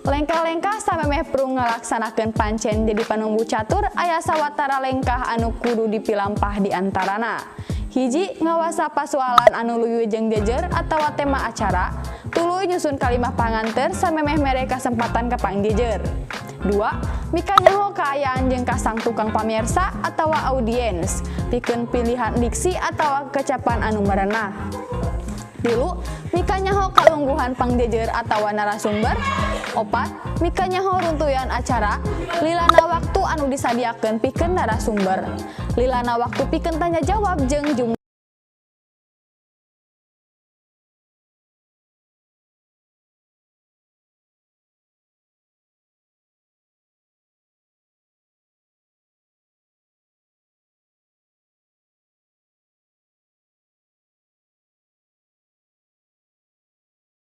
Lengkah-lengkah samemeh prung ngalaksanakeun pancen jadi panumbu catur, aya sawatara lengkah anu kudu dipilampah di antarana. Hiji, ngawasa pasualan anu luyu jeung jejer atawa tema acara, tuluy nyusun kalimah panganter samemeh mere kasempatan ka pangjejer. Dua, mikanyaho kaayaan jeung kasang tukang pamirsa atawa audiens, pikeun pilihan diksi atawa kecapan anu merenah. Tilu, mikanyaho kalungguhan pangjejer atawa narasumber. Opat, mikanyaho runtuyan acara, lilana waktu anu disadiakeun pikeun narasumber. Lilana waktu pikeun tanya jawab jeung jumlah